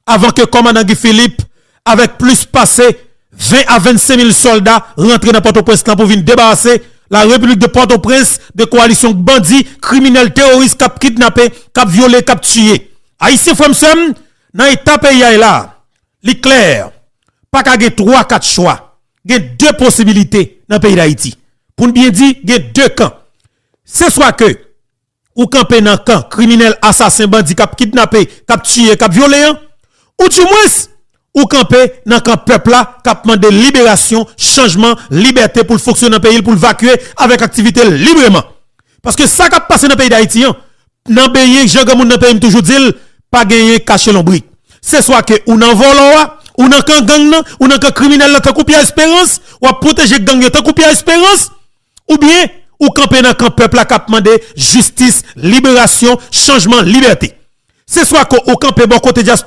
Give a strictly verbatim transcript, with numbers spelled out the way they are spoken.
avan ke kòmandan Guy Philippe, avèk plis pase ven a vennsenk mil sòlda, rantre nan Pòtoprens lan pou vin debarase la République de Port-au-Prince de kowalisyon bandi, kriminèl, teworis k ap kidnape, k ap vyole, k ap tiye. Ayisyen, frè m, sè m, nan eta peyi a ye la, li klè, pa ka gen twa, kat chwa. Gen de posibilite nan peyi Dayiti. Pou n byen di, gen de kan. Se swa ke ou kanpe nan kan kriminèl, asasen, bandi k ap kidnape, k ap tiye, k ap vyole an, ou dimwens, ou kanpe nan kan pèp la k ap mande liberasyon, chanjman, libète pou l fonksyone nan peyi l, pou l vakye avèk aktivite l libreman. Paske sa k ap pase nan peyi Dayiti an, nan benyen, jan granmoun nan peyi m toujou di l, pa genyen kache lonbrik. Se swa ke ou nan vòlò a, ou nan kan gang nan, ou nan kan kriminèl la, tankou Pierre Espérance, w ap pwoteje gang yo tankou Pierre Espérance, oubyen ou kanpe nan kan pèp la k ap mande jistis, liberasyon, chanjman, libète. Se swa ke ou kanpe bò kote dyaspora